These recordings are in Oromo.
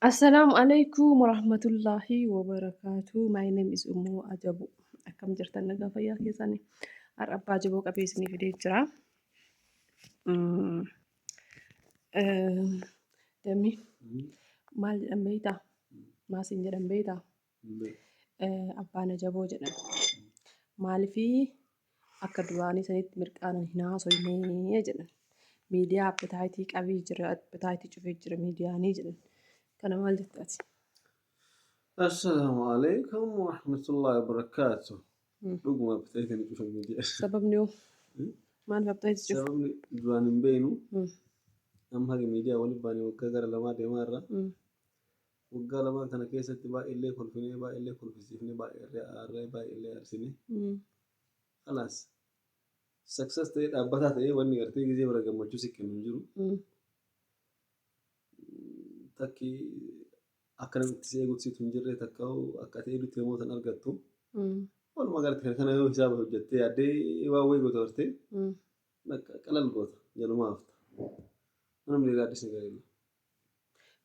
Assalaamu alaikum warahmatullahi wabarakaatu. My name is Ummu Ajabu. Akkam jirtan, nagaa fayyaa keessanii? Har'a abbaa jaboo qabee isinii fidee jira. Dammi, maal jedhan beektaa? Maasiin jedhan beektaa? Abbaan Ajaboo jedhan. Maaliifii akka duraanii sanitti mirqaanan hin haasoynee jedhan. Miidiyaa appetite qabii jira, appetite cufee jira miidiyaanii jedhan. Kana maal jetta ati? Assalaamu alaikum warahmatullahi wabarakaatu. Dhuguma appetite ni cufa miidiyaa. Sababni hoo? Maaliif appetite cufa? Sababni duraan hin beeknu. Amma haga miidiyaa waliin baane waggaa gara 2 deemaa irra. Waggaa 2n kana keessatti baay'eellee kolfinee, baay'eellee kolfisiifnee, baay'eellee aarree, baay'eellee aarsinee. Khalaas. Success ta'ee, dhaabbataa ta'ee, wanni gartee gizee bira gammachuu si kennu hin jiru. Takki akka namni si eegutti situ hin jirre, takka akka ati eegutti namoota hin argattu. Walumaa galatti kana kana yoo hisaaba hojjettee yaaddee waan wayii goota bartee bakka qalal goota, jalumaa hafta. Namni gaaddisa gaariidha.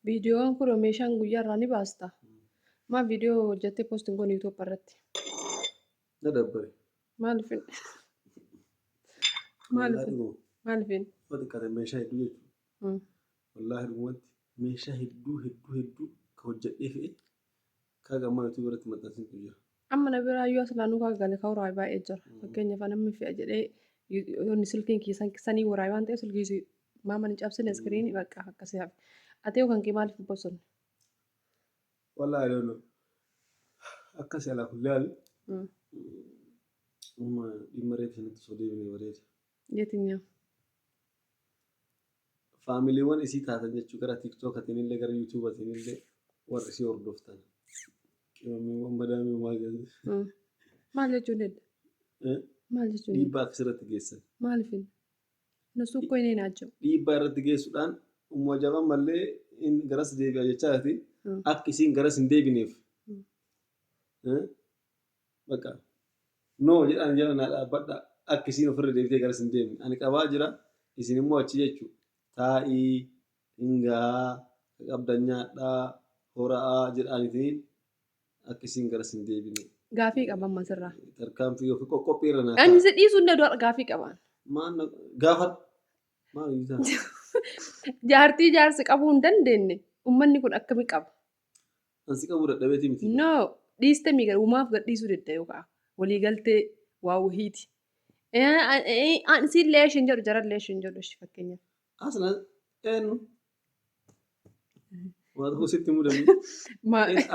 Viidiyoon kun meeshaan guyyaa irraa ni baasta. Maal viidiyoo hojjettee post hin goone YouTube irratti? Na dabbare. Maaliif? Maaliif? Maaliif? Yoo xiqqaate meeshaa hedduu jechuudha. Wallaahi dhugumatti meeshaa hedduu hedduu hedduu ka hojjedhee fe'e ka gammaa YouTube irratti maxxansintu jira. Amma na biraa yoo asilaanuu kaa gale kawraa baay'ee jira. Fakkeenyaaf namni fe'a jedhee yoonni silkiin keessan sanii waraabee waan ta'eef silkii maama hin cabsine, screen bakka akkasii hafe. Ati yoo kan kee maaliif hin bosonne? Wallaahi I don't know. Akkas alaa kulli amma dhimma reefu sanatti osoo deebine bareeda. Yetinyaa? Faamiliiwwan isii taatan jechuu, gara TikTokatiin illee gara YouTubeatiin illee warri isii hordoftan. Qimamiiwwan madaamii maal jedhu? Maal jechuun hedda? Maal jechuun hedda? Dhiibbaa akkasirratti geessan. Maaliif hin? እነሱ እኮ የኔ ናቸው። Dhiibbaa irratti geessuudhaan Ummu Ajaban mallee garas deebi'a jechaati. Akka isiin garas hin deebineef. Bakka no jedhaan jala naa dhaabbadha. Akka isiin ofirra deebitee garas hin deemne. Ani qabaa jira. Isin immoo achi jechu. Taa'ii hin gahaa, qabdan nyaadhaa, hora'aa jedhaanitiin akka isiin garas hin deebine. Gaafii qaba amma sirraa. Tarkaanfii yookiin qoqqophii irra naa Ani si dhiisuu hin danda'u, gaafii qabaan. Maal na gaafadhu? Maal hiikaa? Jaartii jaarsi qabuu hin dandeenye uummanni kun akkami qaba? Ansi qabuu dadhabeeti miti. No, dhiiste mi uumaaf gad dhiisuu didda yookaan waliigaltee waa wahiiti. Siin leeshin jedhu, jara leeshin jedhu ishee fakkeenyaaf. Aslan eenyu? Waa tokko sitti mudame.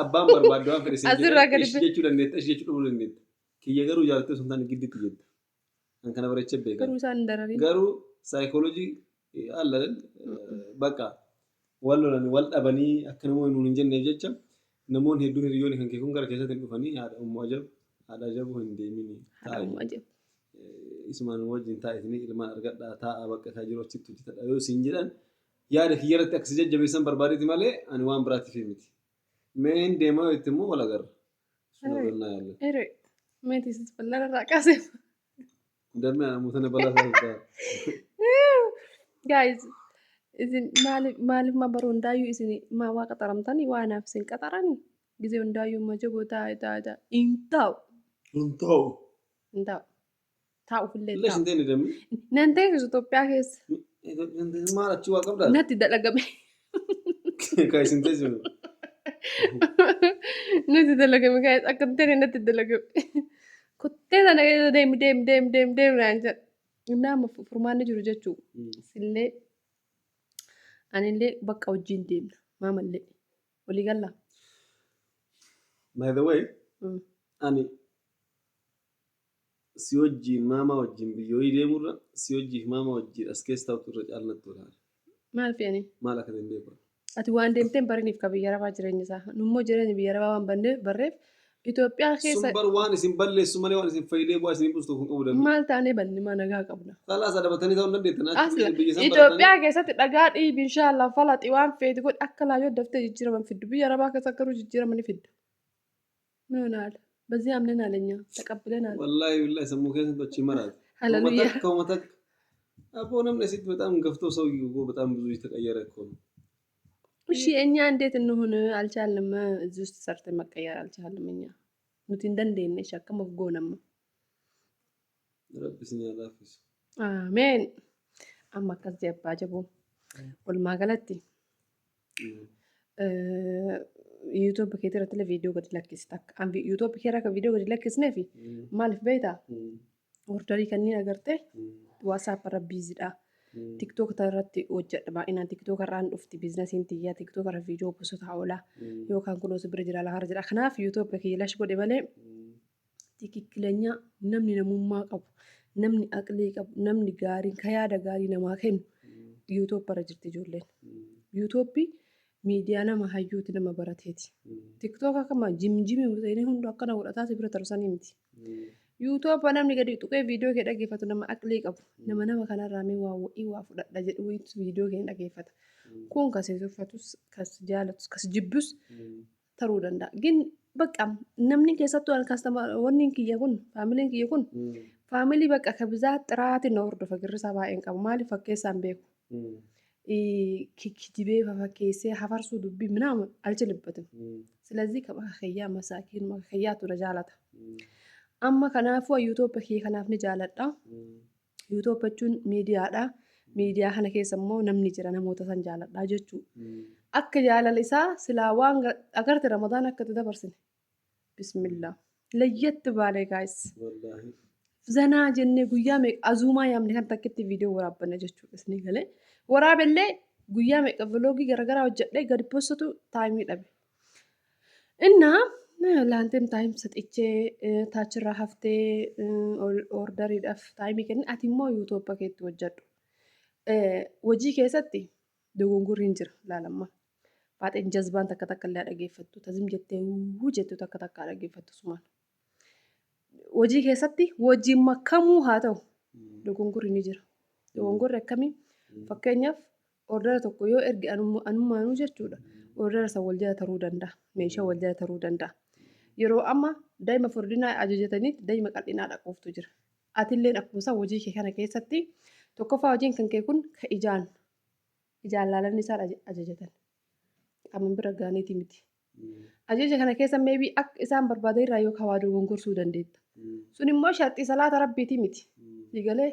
Abbaan barbaaddu waan fedhe siin Asirraa jedhee gadi ishi jechuu dandeetta, ishi jechuu dhabuu dandeetta. Kiyya garuu jaalattee osoo hin taane gidditti jetta. Kan kana bareechee beekan. Garuu isaan hin dararin. Garuu saayikooloojii alla bakka wal lolanii wal dhabanii akka namoonni nuun hin jenneef jecha namoonni hedduun hiriyoonni kan kee kun gara keessatti hin dhufanii, haadha Ummu Ajab, haadha Ajabu hin deemini. Haadha Ummu Ajab. Isumaan wajjin taa'itanii ilmaan argadhaa, taa'aa, bakka isaa jiru achitti hojjetadha yoo isin jedhan, yaada kiyya irratti akkasi jajjabeessan barbaadeeti malee ani waan biraatiif miti. Mee hin deemaa yoo itti immoo wal agarra. Sun agarnaa yaalla. Ere meetii sis bal'aa irraa kaasee. Dammi ana muutana balaa isaa ta'a. Guys, isin maaliif maaliif ma bara hundaayyuu isin maa waa qaxaramtanii, waa naaf isin qaxaranii gizee hundaayyuu ma jaboo taa'e taa'e taa'e hin taa'u. Hin ta'u. Hin taa'u, taa'uufillee hin Illee taa'u. isin ta'e dammi. Nan teessisu Itoophiyaa keessa. Maal achi waa qabdaa? Natti dalagame. Kan isin teessisu. Natti dalagame guys, akka hin taane natti dalagame. Kottee sana keessa deemi, deemi, deemi, deemi, deemi naan jedha. Innaa amma furmaanni jiru jechuu. Sillee anillee bakka wajjin deemna. Maamallee walii gallaa. By the way, ani si wajjin maamaa wajjin biyyooyii deemurra si wajjiif maamaa wajjin as keessa taa'utu irra caalnatti tola. Maal fe'anii? Maal akka ta'e hin beeku. Ati waan deemteen bariniif ka biyya arabaa jireenya isaa. Nummoo jireenya biyya arabaa waan banneef barreef Itoophiyaa keessa Sun bar waan isin balleessu malee waan isin fayyadee bu'aa isin buusu tokko hin qabu dammi. Maal taanee banne? Maa nagaa qabna. Khalaas, adabatanii ta'uu hin dandeettan. Achi Asla biyya san baratanii. Itoophiyaa keessatti dhagaa dhiibi, inshaallah falaxi, waan feeti godhi, akka laayyoo daftee jijjiiraman fiddu. Biyya arabaa keessa garuu jijjiirama ni fidda. ምን ሆነሃል? በዚህ አምነናል፣ እኛ ተቀብለናል። Wallaahi billahi sammuu keessatti achii maraati. ሃሌሉያ። Takka uma takka. Aboo namni asitti በጣም ገፍቶ ሰውዬው እኮ በጣም ብዙ እየተቀየረ እኮ ነው። እሺ እኛ እንዴት እንሁን? አልቻልንም። እዚህ ውስጥ ሰርተን መቀየር አልቻልንም። እኛ nuti hin dandeenye እሺ akkam of goonamma? Rabbi isin haa laaffisu. Ameen. Amma akkas jee abbaa jaboo. Walumaa galatti YouTube keetii irratti illee viidiyoo gadi lakkisi takka. An YouTube kee irra akka viidiyoo gadi lakkisneef maaliif beektaa? Orderii kanneen agartee WhatsApp irra busydha. TikTok irratti hojjedha baay'inaan TikTok irraan dhufti businessiin tiyyaa TikTok irra viidiyoo gosoota oola yookaan kunoo si bira jira lafarra jira. Kanaaf YouTube kiyya lash godhe malee tikikkileenya namni namummaa qabu, namni aqlii qabu, namni gaariin ka yaada gaarii namaa kennu YouTube irra jirti ijoolleen. YouTube miidiyaa nama hayyuuti nama barateeti. TikTok akkama jimjimi seenee hundi akkana godhataa si bira tarsanii miti. YouTube namni gadi tuqee viidiyoo kee dhaggeeffatu nama aqlii qabu, nama nama kanarraa mee waa wa'ii waa fudhadha jedhu wayiitu viidiyoo kee dhaggeeffata. Kun kas tuffatus, kas jaalatus, kas jibbus taruu danda'a. Gin bakka namni keessattuu wanni kiyya kun familyn kiyya kun family bakka kabizaa xiraatiin na hordofa girrisaa baay'een qabu. Maaliif fakkeessaan beeku? Kijibee fakkeessee hafarsuu dubbii ምናምን አልችልበትም። ስለዚህ ከመካከያ masaakiin makakayyaatu na jaalata. Amma kanaafuu YouTube kiyya kanaaf ni jaaladha. YouTube jechuun miidiyaadha. Miidiyaa kana keessa immoo namni jira namoota san jaaladha jechuudha. Akka jaalala isaa silaa waan agarte Ramadaan akka itti dabarsine. Bismillah. Layyatti baale guys. Wallaahi. Zanaa jennee guyyaa meeqa azuumaa yaamne kan takkitti viidiyoo waraabbanne jechuudha isinii galee. Waraabellee guyyaa meeqa vlogii garaagaraa hojjedhee gadi postatu timeii dhabe. Innaa laanteem time saxichee taachirraa haftee orderiidhaaf timeii kenne ati immoo YouTube keetti hojjedhu. Hojii keessatti dogongorri hin jira ilaalamma. Faaxeen jazbaan takka takka illee dhaggeeffattu. Tazim jettee wuu jettu takka takka dhaggeeffattu sumaan. Hojii keessatti hojiin makamuu haa ta'u dogongorri ni jira. Dogongorri akkamii? Fakkeenyaaf ordera tokko yoo erge anummaanuu jechuudha. Ordera san wal jala taruu danda'a. Meeshaa wal jala taruu danda'a. Yeroo amma daa'ima furdinaa ajajatanitti daa'ima qal'inaa dhaquuftu jira. Atilleen akkuma isaa hojii kee kana keessatti tokkoffaa hojiin kan kee kun ka ijaan ijaan laalanni isaan ajajatan. Qaama bira gaaniiti miti. Ajaja kana keessa maybe akka isaan barbaadan irraa yoo kawaa dogongorsuu dandeetta. Sun immoo sharxii salaata rabbiitii miti. Sigalee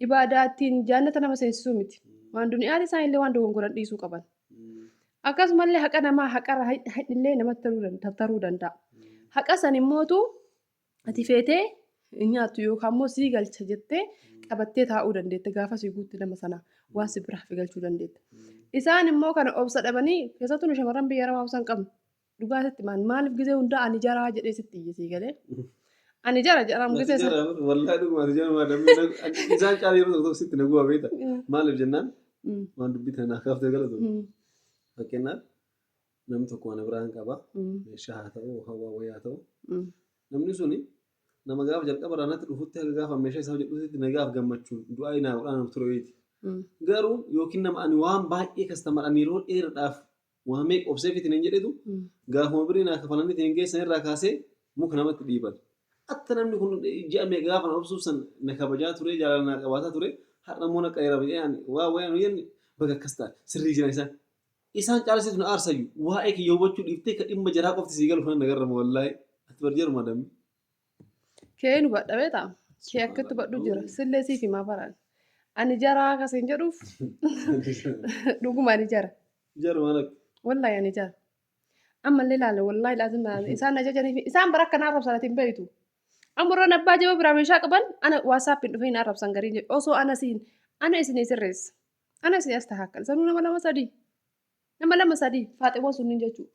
ibaadaa ittiin jaannata nama seensisuu miti. Waan duniyaati isaan illee waan dogongoran dhiisuu qaban. Akkasumallee haqa namaa haqarra illee namatti taruu danda'a. Haqa san immootu ati feetee nyaattu yookaan immoo sii galcha jettee qabattee taa'uu dandeetta gaafa sii guutti nama sana waan si biraa fi galchuu dandeetta. Isaan immoo kana obsa dhabanii keessattuu nu shamarran biyya arabaa obsa hin qabnu. Dhugaatitti maaliif gizee hundaa ani jaraa jedhee sitti iyye sii galee. Ani jara jedhamu gizee sana. Wallaahi dhuguma ati jara isaan caalii yeroo tokko tokko sitti na guba beekta. Maaliif jennaan waan dubbii tana naa kaaftee galatu. Fakkeenyaaf namni tokko waan biraan qaba. Meeshaa haa ta'u yookaan waa wayii haa ta'u. Namni suni nama gaafa jalqaba irraa natti dhufutti haga gaafa meeshaa isaa hojjedhutti nagaaf gammachuun du'aa naa godhaa nama ture wayiiti. Garuu yookiin nama ani waan baay'ee customer ani yeroo dheeraadhaaf waa meeqa obseefitiin hin jedhetu gaafuma birii naa kafalanii hin geessan irraa kaasee muka namatti dhiiban. Atta namni kun ji'a meeqa gaafa na obsuuf san na kabajaa ture jaalala naa qabaataa ture har'a immoo na qayyara waa wayii nu jenne baga akkas ta'a sirrii jiran isaan. Isaan caalasitu na aarsayyu waa'ee kiyya hubachuu dhiiftee ka dhimma jaraa qofti sii galu kana nagarrama wallaahi ati bar jaruma dammi. Kee nu badha beektaa? Kee akkatti badhu jira. Sillee siif himaa baraan. Ani jaraa akkasiin jedhuuf dhuguma ani jara. Jaruma lakka. Wallaahi ani jara. Ammallee ilaale wallaahi laazim isaan ajajanii isaan bara akkanaa arrabsan ati hin beektu. Amma warreen abbaa jaba biraa meeshaa qaban ana WhatsAppiin dhufee hin arrabsan gariin jedhu osoo ana siin ana isinii sirreessa. Ana isinii as tahaakal. Sanuu nama lama sadii. Nama lama sadii faaxeewwan sunniin jechuudha.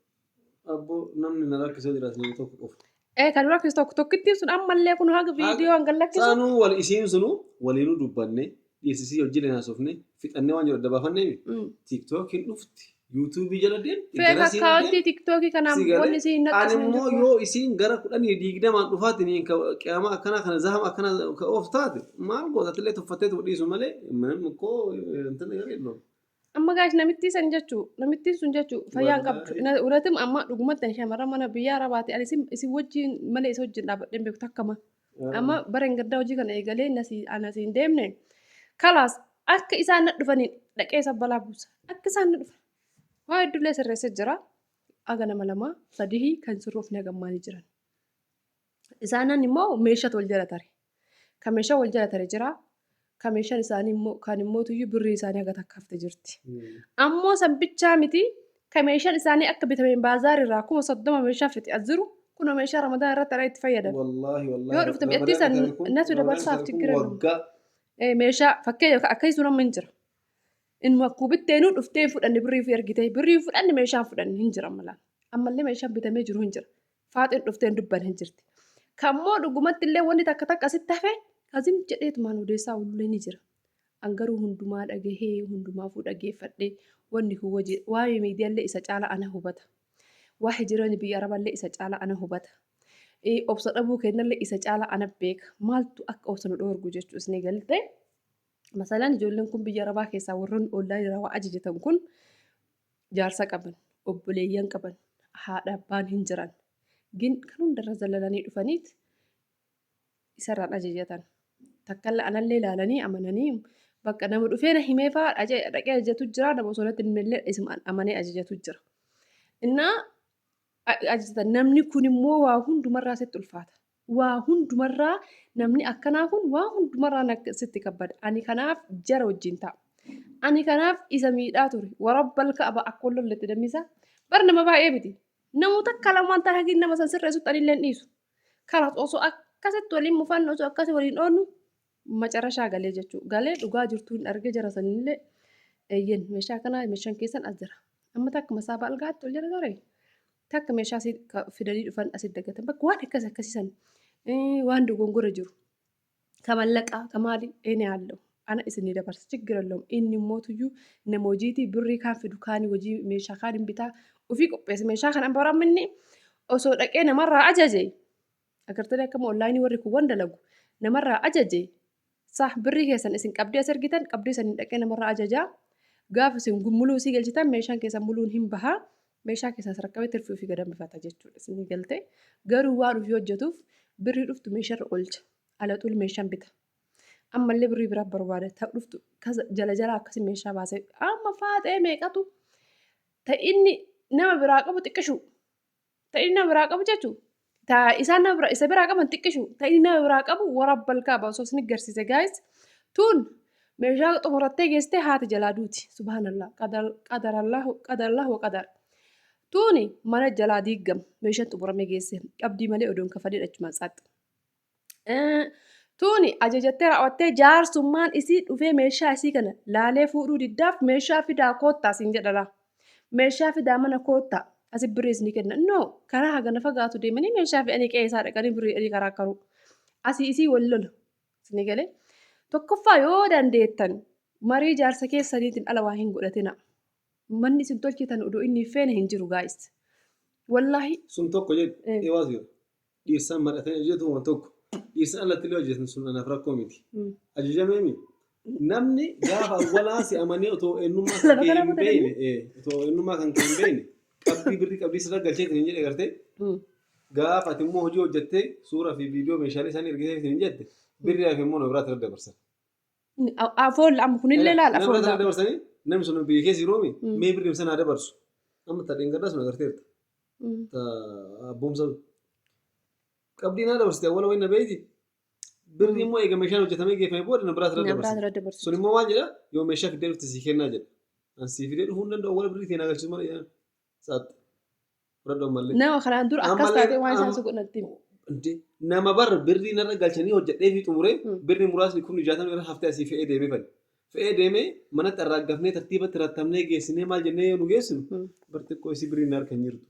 Abboo namni na rakkisee jiraatu nama tokko qofa. Ee kan rakkisu tokko tokkittiin sun ammallee kun haga viidiyoo hanga lakkisu. Saanuu wal isiin sunu waliinuu dubbanne dhiirsisii hojii haasofne fixannee waan jedhu adda baafannee TikTokiin dhufti YouTubeii jala deemti. Fake accountii TikTokii kanaan wanni isiin Ani naqqasne immoo yoo isiin gara 10 20n dhufaatiin qiyaamaa akkanaa kana zahama akkanaa ka oof taate maal goota atillee tuffattee dhiisu malee ምንም እኮ እንትን ነገር የለውም። Amma gaash namittii san jechuu namittiin sun jechuu fayyaan qabdu እውነትም amma dhugumatti ani shamarran mana biyya arabaati ani isin wajjin malee isa wajjin dhaabbadheen beeku takkama. Amma bara hin gaddaa hojii kana eegalee nasi hin deemne kalaas akka isaan na dhufaniin dhaqee isa balaa buusa akka isaan na dhufan. Waa hedduullee sirreessee jira. Aga nama lama sadii kan sirruuf nagammaanii jiran. Isaanan immoo meeshaatu wal jala tare. Kan meeshaa wal jala tare jira. Kan meeshaan isaanii immoo kan immoo tuyyuu birrii isaanii haga takka hafte jirti. Ammoo san bichaa miti kan meeshaan isaanii akka bitameen baazaar irraa 30,000 meeshaa fixe as jiru kunoo meeshaa ramadaan irratti irraa itti fayyadan. Wallaahi wallaahi. Yoo dhufte mi'attii san natu dabarsaaf chiggirra Waggaa. Meeshaa fakkeenya akkasii sun amma hin jira. Inuma akkuma bitteenuu dhuftee hin fudhanne birrii ofii argitee birrii hin fudhanne meeshaan fudhanne hin jira amma laala. Ammallee meeshaan bitamee jiru hin jira. Faaxeen dhuftee hin dubbanne hin jirti. Kammoo dhugumatti illee wanni takka takka asitti hafe kazim jedheetumaan odeessaa oolullee ni jira. An garuu hundumaa dhagahee hundumaafuu dhageeffadhee wanni kun wajji waa'ee miidiyaallee isa caala ana hubata. Waa'ee jireenya biyya araballee isa caala ana hubata. Obsa dhabuu kennallee isa caala ana beeka. Maaltu akka obsa nu dhoorgu jechuu isin galte. Masalaan ijoolleen kun biyya arabaa keessaa warroonni online irraa waa ajajatan kun jaarsa qaban, obboleeyyan qaban, haadha abbaan hin jiran. Gin kan hundarra zalalanii dhufaniit isarraan ajajatan. Takkalla anallee ilaalanii amananii bakka nama dhufee na himee fa'aa dhaqee ajajatu jira nama osoo natti hin himnellee isuma amanee ajajatu jira. Innaa ajajatan namni kun immoo waa hundumarraa sitti ulfaata. Waa hundumarraa namni akkanaa kun waa hundumarraa sitti kabbada. Ani kanaaf jara wajjin ta'a. Ani kanaaf isa miidhaa ture. Warabbal ka'aba akka wal lolletti dammisa. Bar nama baay'ee miti. Namoota akka lamaan ta'a hagiin nama san sirreessutti ani illee hin dhiisu. Kalaas osoo akkasitti waliin mufannu osoo akkasii waliin oollu macarashaa galee jechuudha. Galee dhugaa jirtuu hin argee jara sanillee eeyyen meeshaa kanaa meeshaan keessan as jira. Amma takka masaaba algaatti ol jala ture. Takka meeshaa asii fidanii dhufan asitti dagatan. Bakka waan akkas akkasii san waan dogongora jiru. Ka mallaqaa ka maali inni haallu. Ana isinii dabarsa chiggir elloom. Inni immoo tuyyuu nama hojiitii birrii kaan fidu kaanii hojii meeshaa kaan hin bitaa ofii qopheesse meeshaa kana baramni inni osoo dhaqee namarraa ajaje agartanii akkama onlaayinii warri kun wan dalagu namarraa ajaje sah birrii keessan isin qabdee as ergitan qabdee saniin dhaqee namarraa ajajaa gaafa isin muluu isii galchitan meeshaan keessan muluun hin bahaa meeshaa keessan sarakkamee tirfii ofii gad hambifata jechuudha isinii galte garuu waan ofii hojjetuuf birrii dhuftu meesharra oolcha alaxuul meeshaan bita ammallee birrii biraa barbaada ta dhuftu jala jala akkasii meeshaa baasee amma faaxee meeqatu ta inni nama biraa qabu xiqqishu Ta inni nama biraa qabu jechuun ta isaan nama biraa isa biraa qaban xiqqishu ta inni nama biraa qabu warabbal kaaba osoo isin garsiise guys tun meeshaa xumurattee geessitee haati jalaa duuti subhaanallah qadarallahu qadarallahu wa qadar tuni mana jalaa diiggam meeshaan xumuramee geesse qabdii malee odoon kafalee achumaan tsaxxa. Tuni ajajattee raawwattee jaarsummaan isii dhufee meeshaa isii kana laalee fuudhuu diddaaf meeshaa fidaa koottaa siin jedhala. Meeshaa fidaa mana koottaa asi birrii isinii kenna. No karaa hagana fagaatu deemanii meeshaa fe'anii qe'ee isaa dhaqanii birrii dhanii karaa karuu. Asii isii wal lola. Isinii galee. Tokkoffaa yoo dandeettan marii jaarsa keessaniitiin ala waa hin godhatina. Manni isin tolchitan odoo inni hin feene hin jiru gaayis. Wallaahi. Sun tokko jedhu eewaas jiru. Dhiirsaan mari'atanii ajajatu waan tokko. Dhiirsaan alatti illee hojjetan sun anaaf rakkoo miti. Ajajameemi. Namni gaafa awwalaa si amanee otoo eenyummaa kan Lafa kee kana hin butanii? beekne otoo eenyummaa kan kee hin beekne qabdii birrii qabdii sirra galchee hin jedhe gartee gaafa ati immoo hojii hojjettee suuraa fi viidiyoo meeshaalee isaanii ergitee hin jette birrii hafe immoo nama biraatti irra dabarsan. Afoolla amma kunillee laala Nama biraatti irra afoolla. dabarsanii namni sun biyya keessa jiroomi Mm. mee birrii sana haa dabarsu. Amma ta dheengaddaa sun agarteerta. Ta abboomsa qabdii naa dabarsite awwala wayna beeyti. Birri immoo eega meeshaan hojjetamee geeffame booda na biraatti irra Na biraatti dabarsite. irra dabarsite. Sun immoo maal jedha yoo meeshaa fiddee dhufte sii kennaa jedha. An sii fidee dhufuu hin danda'u awwala birrii ta'e naa galchisu malee jedhan. Saatti. Fudhadhu ammallee. Nama kanaan dura akkas Ammallee taatee waan isaan amma si godhan himi. Inde nama bar birrii narra galchanii hojjedhee fi xumuree birri muraasni 60,000 irra haftee asii fe'ee deemee fali. Fe'ee deemee manatti arraaggafnee tartiibatti rattamnee geessinee maal jennee yoo nu geessinu bar xiqqoo isii birriin na harka hin jirtu.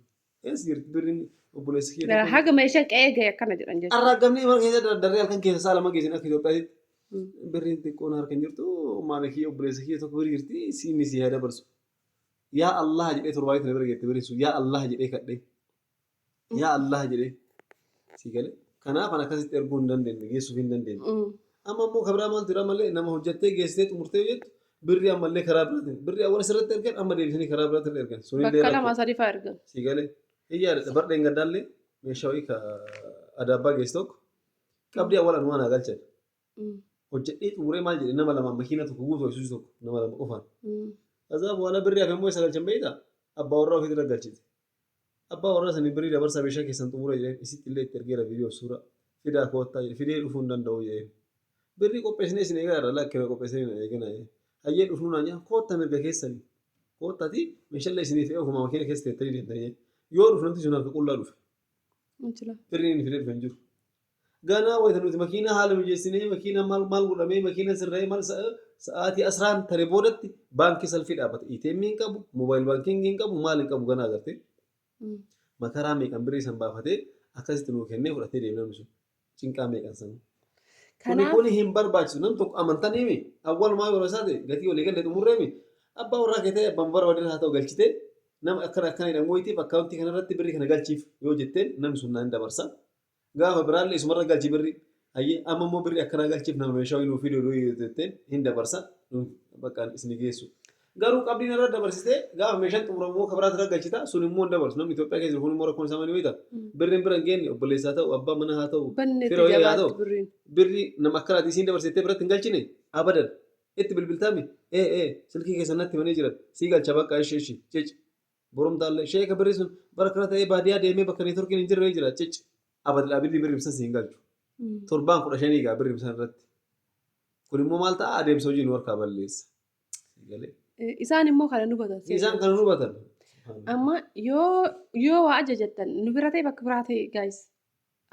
Eessa jirti birriin obboleessi kiyya tokko Haga meeshaan qe'ee gahe akkana jedhan jechuudha. Arraaggafnee mana keessa dardarree halkan keessa sa'a lama geessine akka Itoophiyaatti birriin xiqqoo na harka hin jirtu maana kiyya obboleessi kiyya tokko bira jirti inni sii haa dabarsu. Yaa Allah jedhee torbaanii tana bira geette birriin sun yaa Allah jedhee kadhee. Yaa Allah jedhee sii galee. Kanaaf an akkasitti erguu hin dandeenye geessuuf hin dandeenye. Amma immoo kabiraa maaltu jira malee nama hojjettee geessitee xumurtee jettu birrii ammallee karaa biraatiin birrii awwala sirratti ergan amma deebisanii karaa biraatiin ergan sunillee Bakka rakkoo. lama sadii fa'aa ergan. Sii galee. Hin yaadadha bar dheengaddaallee meeshaa wayii ka adaabbaa geesse tokko qabdii awwala anumaan haa galchan. Hojjedhee xumuree maal jedhe nama lamaan makiina tokko guutuu Isuzu tokko nama lama qofaan. Kazaa booda birrii hafe immoo isa galchan beektaa? Abbaa warraa ofiitti galchite. Abbaa warraa sanii birrii dabarsaa meeshaa keessan xumura jedheen isitti illee itti ergeera viidiyoo suura fidaa koottaa jedhe fidee dhufuu hin danda'u jedheen. Birrii qopheessinee isin eegaa irra lakkina qopheessinee na eegina jedheen. Hayyee dhufnuu naan jedhan koottaa mirga keessanii. Koottaati meeshaalee isinii fe'ee ofuma makiina keessa teettanii deemtanii jedhe. Yoo dhufu namti sun harka qullaa dhufe. Birriin inni fidee dhufe hin jiru. Ganaa wayita nuti makiinaa haala mijeessinee makiinaa maal maal godhamee makiina sirra'ee maal sa'aatii asraan tare boodatti baankii salfii dhaabbata. ATM hin qabu, mobile banking hin qabu, maal hin qabu ganaa agartee. Makaraa meeqan birrii san baafatee akkasitti nuu kennee fudhatee deeme namni sun. Cinqaa meeqan san. Kuni Kanaaf kuni hin barbaachisu. Namni tokko amantaan himi awwalumaa yeroo isaa ta'e gatii walii galee xumurree himi abbaa warraa kee ta'e abbaan barbaadee haa ta'u galchitee nama akkana akkana jedhamu wayitiif akkaawuntii kanarratti birrii kana galchiif yoo jetteen namni sun naan dabarsa. Gaafa biraallee isumarra galchi birrii. Hayyee amma immoo birrii akkanaa galchiif nama meeshaa wayii nuu fiduu yoo jetteen hin dabarsa. Bakka isin geessu. Garuu qabdiin irra dabarsitee gaafa meeshaan xumuramu immoo kabiraatti irra galchita sun immoo hin dabarsu. Namni Itoophiyaa keessa jiru kun immoo rakkoon isaa maali beektaa? Birriin bira hin geenye obboleessaa ta'u abbaa manaa haa ta'u banneetti fira wayii haa ta'u jabaatti birriin. birrii nama akkanaati isiin dabarsitee biratti hin galchine abadan itti bilbiltaami ee ee silkii keessan natti himanii jiran sii galcha bakka ishi ishi cic boromtaallee sheeka birrii sun bara kana ta'ee baadiyyaa deemee bakka neetworkiin hin jirre jira cic abadadhaa birrii birrii ibsan si hin galchu. Torbaan 15 gaa birrii ibsan irratti. Kun immoo maal ta'a adeemsa hojii nu harkaa balleessa. Galee. Isaan immoo kana nu hubatan. Isaan kana nu hubatan. Amma yoo waa ajajattan nu bira ta'e bakka biraa ta'e guys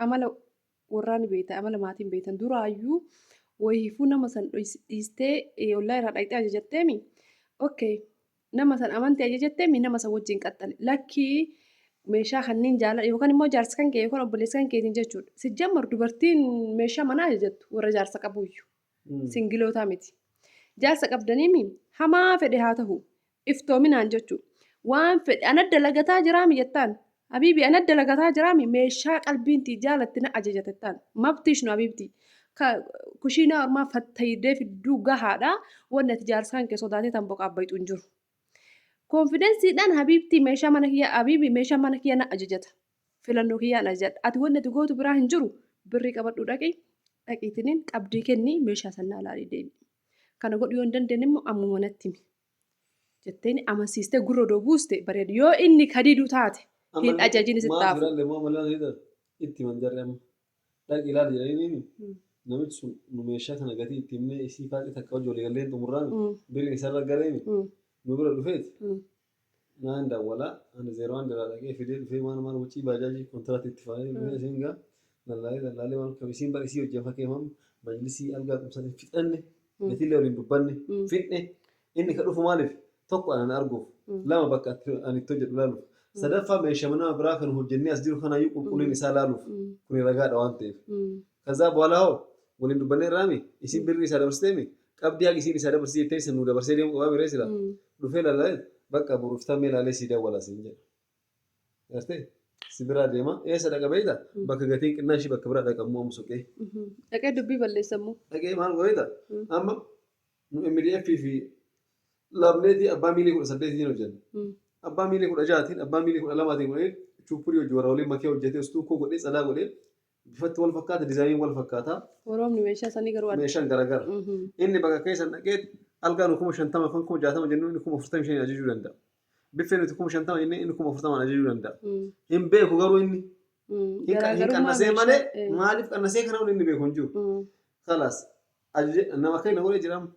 amala warraa ni beektan amala maatiin beektan duraayyuu wayiifuu nama san dhiistee ollaa irraa dhaqxee ajajatteemi okay nama san amantii ajajatteemi nama san wajjin qaxxale lakkii meeshaa kanneen jaalala yookaan immoo jaarsa kan kee yookaan obboleessa kan keetiin jechuudha. Sijjammar dubartiin meeshaa manaa ajajattu warra jaarsa qabuuyyu. Singilootaa miti. Jaarsa qabdaniimi hamaa fedhe haa ta'u iftoominaan jechuudha. Waan fedhe ana dalagataa jiraami jettaan. Habiibi ana dalagataa jiraami meeshaa qalbiin tii jaalatti na ajajatettaan. Mabtiish nu habiibti. Kushiinaa ormaa fattaydee fidduu gahaadha. Wanni ati jaarsa kan kee sodaatee tan boqaa bayxu hin jiru. Konfidensiidhaan habiibtii meeshaa mana kiyya habiibi meeshaa mana kiyya na ajajata. Filannoo kiyyaan ajajadha. Ati wanni ati gootu biraa hin jiru. Birrii qabadhu dhaqi. Dhaqiitiniin qabdii kenni meeshaa san naa laalii deemi. Kana godhu yoo hin dandeenye immoo ammuma natti himi. Jetteen amansiistee gurra odoo buuste bareeda. Yoo inni kadidu taate hin ajajin sitti Maal haafu. jiraallee moo malaan hidha itti himan jarri amma. Dhaqi ilaali jedhanii ni namichi sun nu meeshaa kana gatii itti himnee isii faaqii takka hojii walii galleen xumurraami birriin isarra galeemi nu bira dhufeeti naan dawwala ani zeeroo aan jalaa dhaqee fidee dhufee maal maal wucii baajaajii kontiraatti itti faanee dhufee isiin gaa lallaalee lallaalee maal kam isiin bara isii hojii fakkeenyaaf majlisii algaa qumsanii fixanne gatiillee waliin dubbanne fidne inni ka dhufu maaliif tokko anan arguuf lama bakka ani itti hojjedhu laaluuf sadaffaa meeshaa nama biraa kan hojjennee as jiru kanaayyuu qulqullina isaa laaluuf kuni ragaadha waan ta'eef. Kazaa booda hoo waliin dubbannee irraami isiin birrii isaa dabarsiteemi qabdii haqa isiin isaa dabarsitee jettee isa nu dabarsee deemu qabaa miree sila dhufee laalee bakka boruuf tammee laalee sii dawwala siin jedha. Gartee si biraa deema eessa dhaqa beekta bakka gatiin qinnaa ishii bakka biraa dhaqa immoo amma suqee. Dhaqee dubbii balleessammoo. Dhaqee maal godheeta amma nu MDF fi laamneetii abbaa miilii 18tiin hojjenna. Abbaa miilii 16tiin abbaa miilii 12tiin godhee chuuppurii hojii warra waliin makee hojjetee ustuukkoo godhee tsadaa godhee bifatti wal fakkaata dizaayiniin wal fakkaata. Woroomni meeshaa sanii garuu adda. Meeshaan garagara. Inni bakka keessan dhaqee algaa nu 50,000 yookaan 60,000 jennu inni 45,000 ajajuu danda'a. Biffee nuti 50,000 jennee inni 40,000 ajajuu danda'a. Hin beeku garuu inni. Hin qannasee malee maaliif qannasee kana inni beeku hin jiru. Kalaas nama akka inni godhee jedhamu.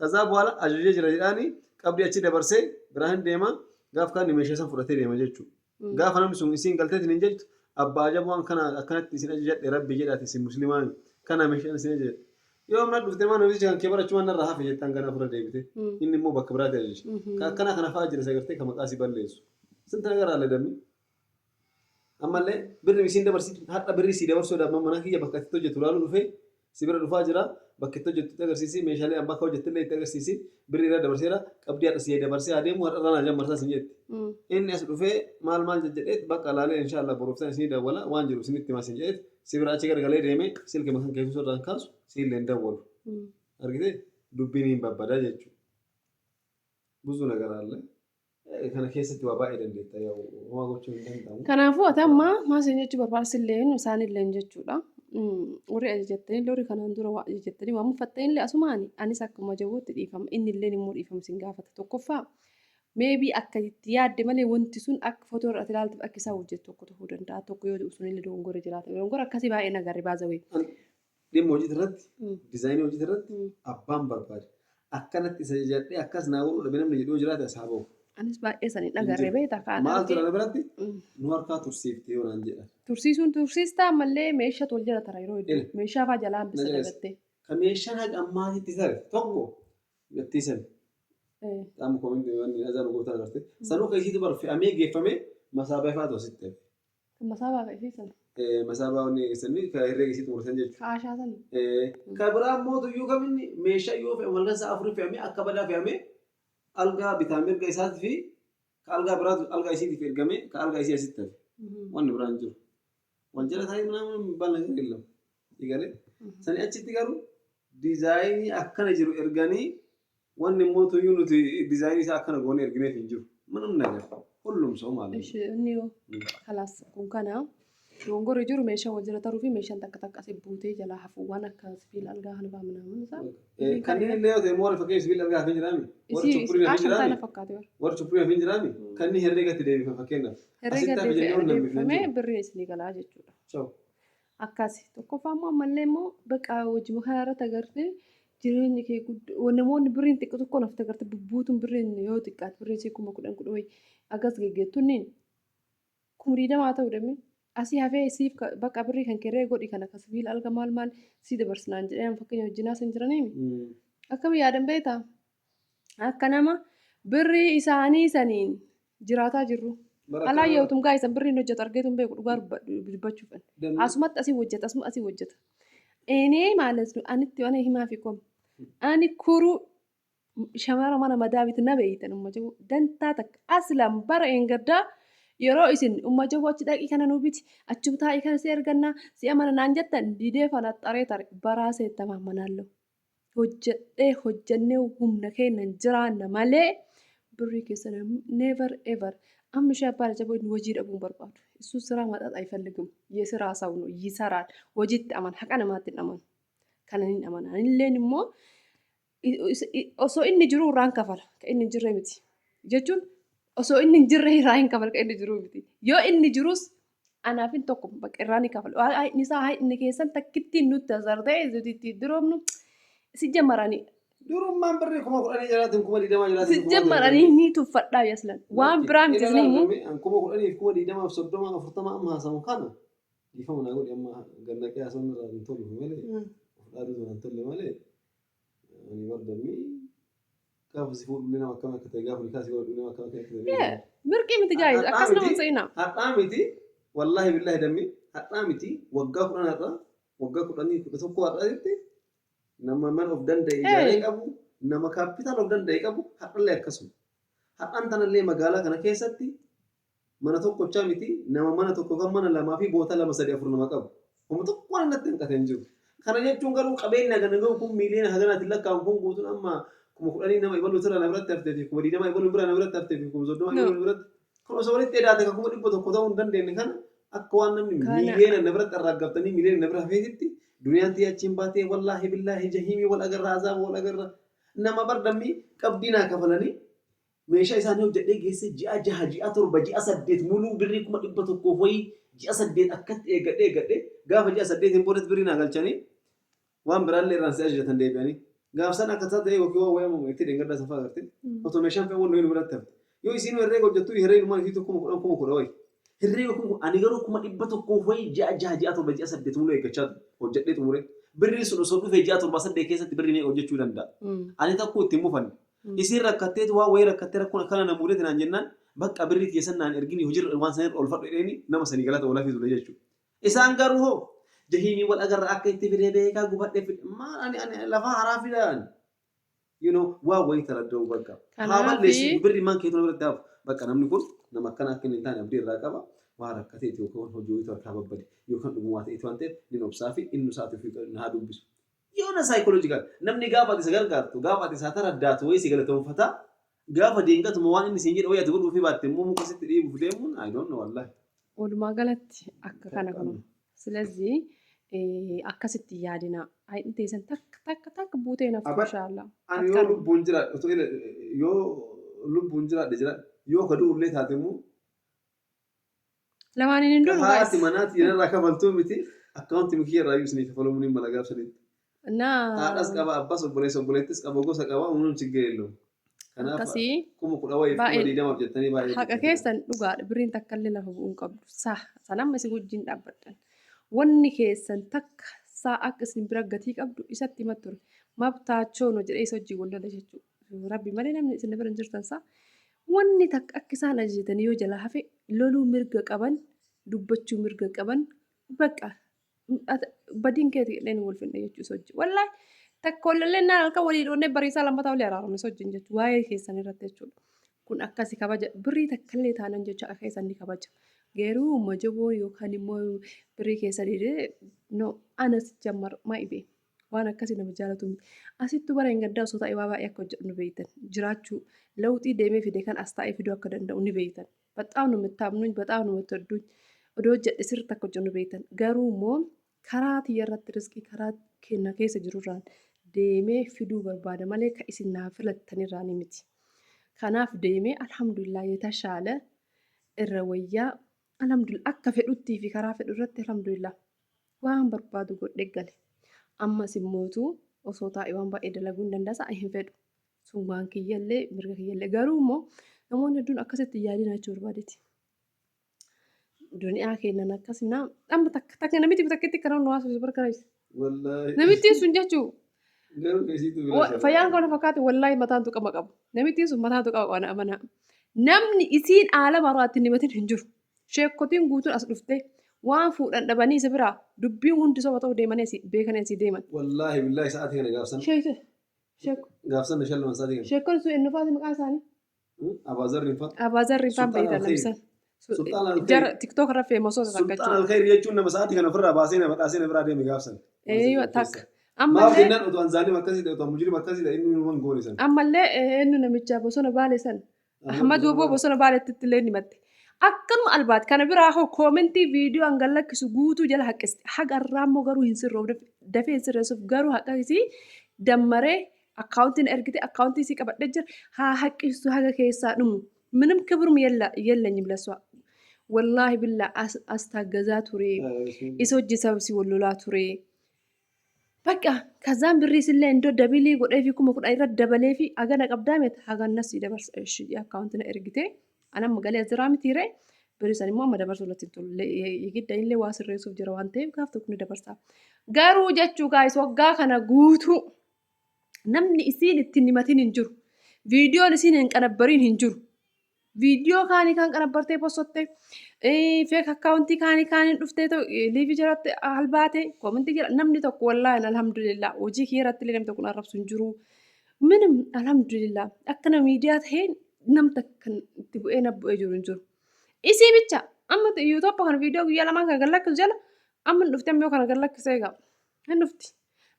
Kazaa bu'aala ajajee jira jedhaanii qabdii achi dabarsee biraa hin deema gaaf kaan meeshaa san fudhatee deema jechuudha. Gaafa namni sun isiin galteetiin hin jettu abbaa ajab waan kana akkanatti isin ajajadhe rabbi jedhaati isin muslimaa kana meeshaan isin ajajadhe. Yoo amna dhufte maa namticha kan kee barachumaan narraa hafe jettaan ganaa fura deebite. Inni immoo bakka biraatti ajaje. Ka akkana kana fa'aa jira sagartee ka maqaa si balleessu. Sinti nagaraa alle dammi. Ammallee birri isiin dabarsitu har'a birri sii dabarsuu damma mana kiyya bakka itti hojjetu laaluu dhufee si bira dhufaa jira bakka itti hojjettu itti agarsiisi meeshaalee abbaa akka hojjettillee itti agarsiisi birri irra dabarseera qabdii har'a sii dabarsee adeemu har'a irraa naa jammarsaa siin jetti. Inni as dhufee maal maal jejjedheet bakka laalee inshaallah boruuftan isinii dawwala waan jiru isinitti himaa siin jedheet si bira achi garagalee deemee silkii makan keessu irraan kaasu siillee hin dawwalu. Argitee dubbiin hin babbadaa jechuudha. Buzu nagaraallee kana keessatti waa baay'ee dandeetta homaa gochuu hin danda'amu. Kanaafuu ati amma maal isin jechuu barbaachisillee isaanillee jechuudha. Warri ajajattanii warri kanaan dura waa ajajattanii waa mufattanii asumaan anis akkuma jawwootti dhiifama inni illee immoo dhiifama isin gaafata. Tokkoffaa Maybe akka itti yaadde malee wanti sun akka footoo irratti ilaaltuuf akka isaa hojjetu tokko ta'uu danda'a. Tokko yoo ta'u sunillee dogongora jiraata. Dogongora akkasii baay'ee nagarre baazawee. Dhimma hojii irratti, dizaayinii hojii irratti abbaan barbaade akkanatti isa jajadhee akkas naa godhuu dhabe namni jedhuu jiraate as haa bahu. Anis baay'ee sanii nagarre beektaa kaan Maaltu na biratti nu harkaa tursiifte yoo naan jedhan. Tursiisuun tursiistaa ammallee meeshaa tol jala tara yeroo hedduu. Meeshaa fa'aa jalaa hambisa dagattee. Ka meeshaan haga ammaatitti tare tokko gattii sani. Qaama koomii wanni azaan goota agarte. Sanuu ka isiitu bar fe'amee geeffamee masaabaa fa'aatu asitti hafe. Masaabaa ka isii sana. Masaabaa wanni sanii ka herreega isii xumursan jechuudha. Ka ashaa sani. Ka biraa immoo tuyyuu kaminni meeshaa yoo fe'amu halkan sa'a afurii fe'amee akka badaa fe'amee algaa bitaa mirga isaatii fi ka algaa biraatu algaa isiitiif ergamee ka algaa isii asitti hafe. Wanni biraan jiru. Wal jala taa'ee mana baala hin jiru. Egalee sani achitti garuu dizaayinii akkana jiru erganii wanni immoo tuyyuu nuti dizaayinii isaa akkana goonee ergineef hin jiru. Manum nagar hullum soo maal. Inni yoo kalaas kun kana dogongorri jiru meeshaa wal jala taruu fi meeshaan takka takka asii buutee jalaa hafu waan akka sibiila algaa kana fa'aa minaamun isaa. Kanneen illee yoo ta'e immoo warri fakkeenya sibiila algaa hafee jiraami. Warri chuppuriin hafee jiraami. Warri chuppuriin hafee jiraami. Kanneen herreegatti deebifama fakkeenyaaf. Herreega deebifamee birriin isinii galaa jechuudha. Akkasi tokkoffaa immoo ammallee immoo bakka hojii kana irratti agartee jireenyi kee guddoo namoonni birriin xiqqoo tokkoon hafte agartee bubbuutuun birriin yoo xiqqaate birriin isii 10,000 10 wayii akkas geggeettuun 20,000 ta'uu damee asii hafee siif bakka birrii kan kerree godhi kan akka sibiila alga maal maal sii dabarsinaan jedhee fakkeenya hojinaa sin jiraniimi. Akkam yaadan beektaa? Akka nama birrii isaanii saniin jiraataa jirru. Alaa yeetum gaa isan birriin hojjetu argeetu hin beeku dhugaa dubbachuuf. Asumatti asii hojjeta asuma asii hojjeta. Enee maalas anitti waan himaa fi kom. Ani kuruu shamara mana madaabiti na beeytan umma jabu dantaa takka aslan bara eengaddaa yeroo isin umma jabu achi dhaqii kana nuu biti achum taa'ii kana si ergannaa si amana naan jettan didee fanaxxaree tare baraa seettamaa manaallo. Hojjedhee hojjennee humna keenyan jiraanna malee birrii keessan never ever. Amma ishee abbaa jaboo inni hojii dhabuu hin barbaadu. Isu ስራ ማጣት አይፈልግም። የስራ ሰው ነው፣ ይሰራል። hojiitti amana, haqa namaatti hin amanu. Kana hin amana. Anilleen immoo osoo inni jiru irraan kafala, ka inni hin jirre miti. Jechuun osoo inni hin jirre irraa hin kafala, ka inni jiru miti. Yoo inni jirus anaafin tokko bakka irraa ni kafala. Inni isaa inni keessan takkittiin nutti azar ta'e itti diroomnu si jammaranii. Durummaan birrii 10,000 jalaatiin 20,000 jalaatiin. Si jammaranii ni tuffadhaa yaslan. Waan biraa miti isin himu. 10,000 20,000 30 40 amma haasamu kana dhiifama naa godhi amma gannaqee haasawni irraa hin tolu malee of dhaaduu hin tolle malee ani bardammi gaafa si fuudhu nama akkam akka ta'e gaafa nikaa si godhu nama akkam akka ta'e. Mirqii miti gaayis akkas nama hin se'inaa. Har'aa miti wallaahi billaahi dammi har'aa miti waggaa 10 har'aa waggaa 10 11 har'aatti nama mana of danda'e ijaaree qabu nama kaapitaala of danda'e qabu har'allee akkasuma. Har'aan tanallee magaalaa kana keessatti mana tokkochaa miti nama mana tokko kan mana lamaa fi boota 2 3 4 nama qabu. Kuma tokko waan natti hanqate hin jiru. Kana jechuun garuu qabeenya hagana gahu kun miiliyoona haganaatiin lakkaa'amu kun guutuun amma 10,000 nama ibaluu irraa na biratti haftee fi 20,000 ibaluu biraa na biratti haftee fi 30,000 ibaluu biratti. Kun osoo walitti hidhaate kan 100,000 ta'uu hin dandeenye kana akka waan namni miiliyoona na biratti arraaggaftanii miiliyoona na bira hafeetitti duniyaan tiyya achiin baatee wallaahi billaahi jahiimii wal agarra azaaba wal agarra nama bardammi qabdii naa kafalanii meeshaa isaanii hojjedhee geessee ji'a 6 ji'a 7 ji'a 8 muluu birrii 100,000 wayii ji'a 8 akkatti eeggadhee eeggadhee gaafa ji'a 8 boodatti birrii naa galchanii waan biraallee irraan si ajajatan deebi'anii gaaf san akka taate yookiin waan wayamu itti dheengaddaa safaa agartee otoo meeshaan fe'uun nuyi biratti hafte yoo isiin herreega hojjettu herreegumaan isii tokko 10,000 10,000 wayi herreega kun ani garuu 100,000 wayii ji'a 6 ji'a 7 ji'a 8 muluu eeggachaa hojjedhee xumure birrii sun osoo dhufee ji'a 7 8 keessatti birrii meeqa hojjechuu danda'a ani takku ittiin mufanne isiin rakkatteetu waan wayii rakkattee rakkoon akkana na mudate naan jennaan bakka birrii keessan naan ergini hojiirra waan sanirra oolfadhu jedheeni nama sanii galata oolaa fi ture jechuudha. Isaan garuu hoo jahiimii wal agarra akka itti fidee beekaa gubadhee fide maal ani ani lafaa haraa fidaan you know waan wayii taradda'u bakka haa balleessu birrii maan keetu na biratti hafu bakka namni kun nama akkana akka inni hin taane abdii irraa qaba waan rakkateeti yookaan hojii wayiitu harkaa babbade yookaan dhugumaa ta'eeti waan ta'eef ni obsaa fi inni isaati ofii na haa dubbisu. Yoona saayikoloojikaal namni gaafa ati isa gargaartu gaafa ati isaa taraddaatu wayii si galatoonfata gaafa deenggatuma waan inni siin jedhe wayii ati godhuufii baatte immoo muka sitti dhiibuuf deemuun I don't know wallahi. Walumaa galatti akka kana kun ስለዚህ akkasitti yaadina. Hayni teessan takka takka takka buutee naftu Aba inshallah. ani yoo lubbuun jira otoo yoo Lubbuun jiraadhe jiraadhe yoo ka du'ullee taate immoo Lamaaniin hin duunu haati guys. manaati irraa kafaltuu miti akkaawunti kiyya irraa iyyuu isinii kafalamuu ni mala gaafsanitti. Haadhas Naa qaba abbas obboleessa obboleettis qaba gosa qaba uumamni chiggee illee. Kanaaf akkasii 10,000 wayiif kuma baay'ee 20f jettanii baay'ee haqa dubbatina. keessan dhugaadha. Birriin takka illee lafa bu'uu hin qabdu. Sa sanamma isin wajjin dhaabbadhan. Wanni keessan takka saa akka isin bira gatii qabdu isatti hima ture. Mabtaachoo no jedhee isa wajjin wal lola jechuudha. Rabbi malee namni isin bira hin jirtan saa. Wanni takka akka isaan ajajatanii yoo jalaa hafe loluu mirga qaban, dubbachuu mirga qaban, bakka badiin keeti jedheen wal finne jechuu isa wajjin. Wallaahi takka wallallee naan halkan walii dhoonnee bariisaa lammataa walii araaramne isa wajjin jechuudha. Waa'ee keessan irratti jechuudha. Kun akkasi kabaja birrii takkallee taanan jecha akka keessan ni kabaja. Garuu majaboo yookaan immoo birrii keessan no anas jammar maa'ibee. Waan akkasii nama jaalatu miti. Asittuu bara hin gaddaa osoo taa'ee waa baay'ee akka hojjedhu ni beektan. Jiraachuu lawxii deemee fide kan as taa'ee fiduu akka danda'u ni beektan. Baxaam nu mittaamnuun baxaam nu mittodduun odoo hojjedhe sirriitti akka hojjennu beektan. Garuu immoo karaa tiyya irratti riskii karaa kenna keessa jirurraan deemee fiduu barbaada malee kan isin naa filattanirraa ni miti. Kanaaf deemee alhamdulillah yetashaala irra wayyaa alhamdulillah akka fedhuttii fi karaa fedhu irratti alhamdulillah waan barbaadu godhe gale. Ammas immootu osoo taa'ee waan baay'ee dalaguu hin danda'asa hin fedhu. Sun waan kiyyallee mirga kiyyallee garuu immoo namoonni hedduun akkasitti hin yaadina jechuu barbaadeeti. Duniyaa keenyan akkas naa amma takka takka namitti takkitti kana nu haasofsiisu barbaachisa. Wallaahi. Namittiin sun jechuu Garuu keessiitu bira jira. Fayyaan kana fakkaate wallaahi mataan tuqama qabu. Namittiin sun mataan tuqama qaba na amanaa. Namni isiin aalama irraa ittiin himatin hin jiru. Sheekkotiin guutuun as dhuftee waan fuudhan dhabanii isa biraa dubbiin hundi soba ta'uu deemanii asii beekanii asii deeman. Wallaahi billaahi sa'aatii kana gaafsan Sheekte sheek gaafsan na shallaman sa'aatii kana. sheekkoon sun eenyufaati maqaan isaanii? Abaazarriin fa'a. Abaazarriin fa'aan Sulxaan beektan Alkhayr. namsan. Sulxaan Alkhayr. Jara tiktook irra feemosoota takka Sulxaan jechuudha. Alkhayr jechuun nama sa'aatii kana ofirraa baasee na badhaasee na biraa deeme gaafsan. Eeyyoo takka. Maaf Ammallee jennaan otoo an zaalim akkasii ta'e otoo an mujrim akkasii ta'e inni numan goone san. Ammallee eenyu namicha bosona baale san Ahmad Woboo bosona baaletti illee ni himatte. Akkanuma albaati. Kana biraa hoo koomentii viidiyoo an gad lakkisu guutuu jala haqqisti. Haga irraa immoo garuu hin sirroofne dafee hin sirreessuuf garuu haqa isii dammaree akkaawuntii na ergite akkaawuntii isii qabadhee jira haa haqqistu haga keessaa dhumu. Minim kibrum yellenyim laswa. Wallaahi billaa as as taaggazaa ture. Isa hojii sababsi wal lolaa ture. Bakka kazaan birrii sillee iddoo dabilii godhee fi 10,000 irra dabalee fi hagana qabdaa miti haganna sii dabarsa ishii akkaawunti na ergite an amma galee as jiraa miti ree birrii san immoo amma dabarsuu natti hin tolu gidda illee waa sirreessuuf jira waan ta'eef gaaf tokko ni dabarsa. Garuu jechuu gaayis waggaa kana guutuu namni isiin ittiin himatin hin jiru. Viidiyoon isiin hin qanabbariin hin jiru. Viidiyoo kaanii kaan qanabbartee possotte feek akkaawuntii kaanii kaaniin dhuftee liivii jalatti albaate koomentii jala namni tokko wallaahi alhamdulillah hojii kee irratti illee namni tokko na arrabsu hin jiru. Minim alhamdulillah akka nama miidiyaa ta'ee nam takka itti bu'ee na bu'ee jiru hin jiru. Isii bicha amma yuutooppa kana viidiyoo guyyaa lamaan kana gad lakkisu jala amma hin dhufte amma yoo kana gad lakkisee egaa hin dhufti.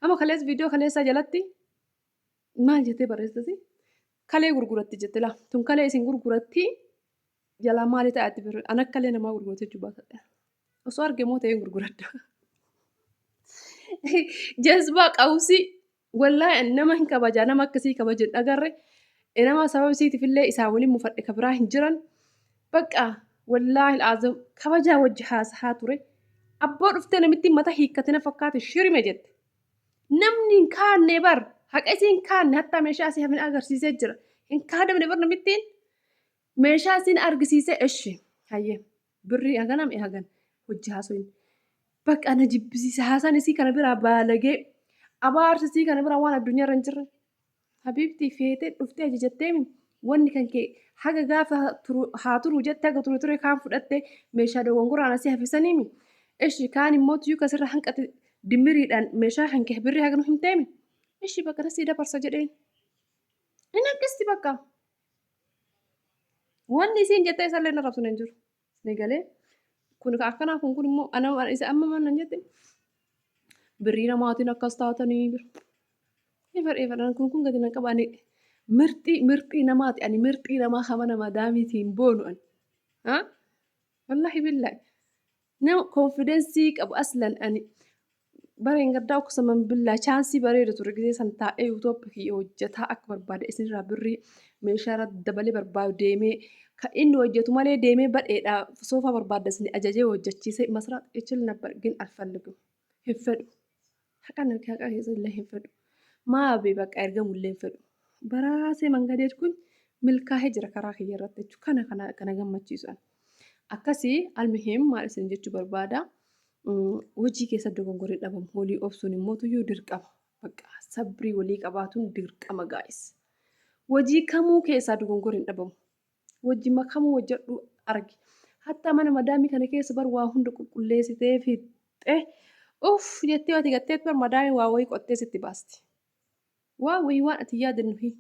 Amma kaleessa viidiyoo kaleessaa jalatti maal jettee barreessitasi? Kalee gurguratti jette laa. Tun kalee isin gurguratti jalaa maali ta'a itti birri. An akka kalee namaa gurgurate jechuu baatadha. Osoo arge moo ta'een gurguradha. Jazbaa qawsii wallaahi an nama hin kabajaa nama akkasii kabaje hin agarre. Nama sababa isiitiif illee isaa waliin mufadhe ka biraa hin jiran. Bakka wallaahi al'aazim kabajaa wajji haasahaa ture. Abboo dhuftee namittiin mata hiikkate na fakkaate shirime jette. Namni hin kaanne bar haqa isii hin kaanne hattaa meeshaa isii hafin agarsiisee jira. Hin kaadamne bar namittiin meeshaa isiin argisiisee eshi hayyee birrii haganam hagan hojii haasoin. Bakka na jibbisiise haasaan isii kana biraa baalagee abaarsi isii kana biraa waan addunyaa irra hin jirre. Habiibtii feetee dhuftee ajajatteemi wanni kan kee haga gaafa turu haa turu jette haga ture ture kaan fudhatte meeshaa dogongoraan asii hafisaniimi. Ishi kaan immoo tuyyuu kasirra hanqate dimmiriidhaan meeshaa kan kee birrii haga nu himteemi. Ishi bakka nasii dabarsa jedheen. Inni akkisti bakka. Wanni isiin jettee isallee na rabsu hin jiru. Ni galee kun ka akkanaa kun kun immoo ana isa amma maal nan jette birrii namaatiin akkas taatanii bir. Ni fedhee fedhan kun kun gadi nan qaba ani mirxii mirxii namaati ani mirxii namaa kama nama daamiitiin boonu ani. Ha? Wallahi billahi. Nama konfidensii qabu aslan ani Bareen gaddaa ukkusaman billaa chaansii bareeda ture gisee san taa'ee yuutooppi kiyya hojjetaa akka barbaade isinirraa birrii meeshaa irratti dabalee barbaadu deemee kan inni hojjetu malee deemee badheedha soofaa barbaadda isin ajajee hojjechiisee masraat ichil nabbar gin alfalligu hin fedhu. Haqa haqa keessa illee hin fedhu. Maabi bakka ergamu illee hin fedhu. Baraasee mangadeet kun milkaa'ee jira karaa kiyya irratti jechuudha. Kana kana kana gammachiisu. Akkasii almuhim maal isin jechuu barbaada. Hojii keessa dogongorri dhabamu walii obsuun immoo tuyyuu dirqama. Bakka sabrii walii qabaatuun dirqama gaa'is. Hojii kamuu keessaa dogongorri hin dhabamu. Hojii kamuu hojjedhu argi. Hatta mana madaamii kana keessa bar waa hunda qulqulleessitee fixxee uff jettee ati gatteet bar madaamii waa wayii qottee sitti baasti. Waa wayii waan ati yaadannu hin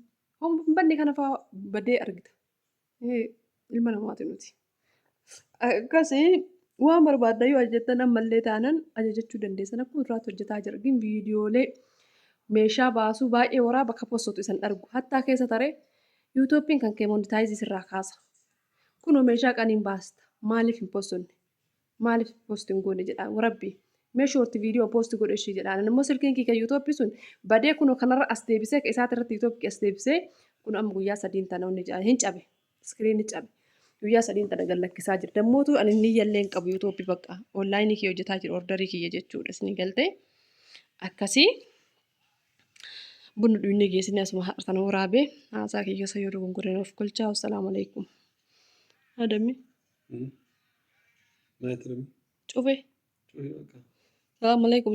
banne kana fa'aa badee argita. Ilma namaati nuti. Akkasii waan barbaaddan yoo ajajattan ammallee taanan ajajachuu dandeessan akkuma duraatti hojjetaa jira. Gin viidiyoolee meeshaa baasuu baay'ee waraaba akka postotu isan argu. Hattaa keessa taree yuutuubiin kan kee monitaayizii sirraa kaasa. Kunoo meeshaa qaniin baasta. Maaliif hin postonne? Maaliif post hin goone jedha warabbi. Mee short viidiyoo post godhe ishii jedha. Immoo silkiin kiyya yuutuubii sun badee kunoo kanarra as deebisee isaati irratti yuutuubii as deebisee kun amma guyyaa sadiin tana inni jedha hin cabe. Iskiriinni cabe. Guyyaa sadiin tana gad lakkisaa jira. Dammootu ani inni yallee hin qabu yuutuubii bakka onlaayinii kiyya hojjetaa jiru ordarii kiyya jechuudha. Isin galtee akkasii bunni dhuynee geessinee asuma har'a sana waraabee haasaa kiyya keessa yoo dogongoreen of kolchaa. Assalaamu alaikum. Adami Maal jedhame? cufe. Cufe bakka. Salaamu alaikum.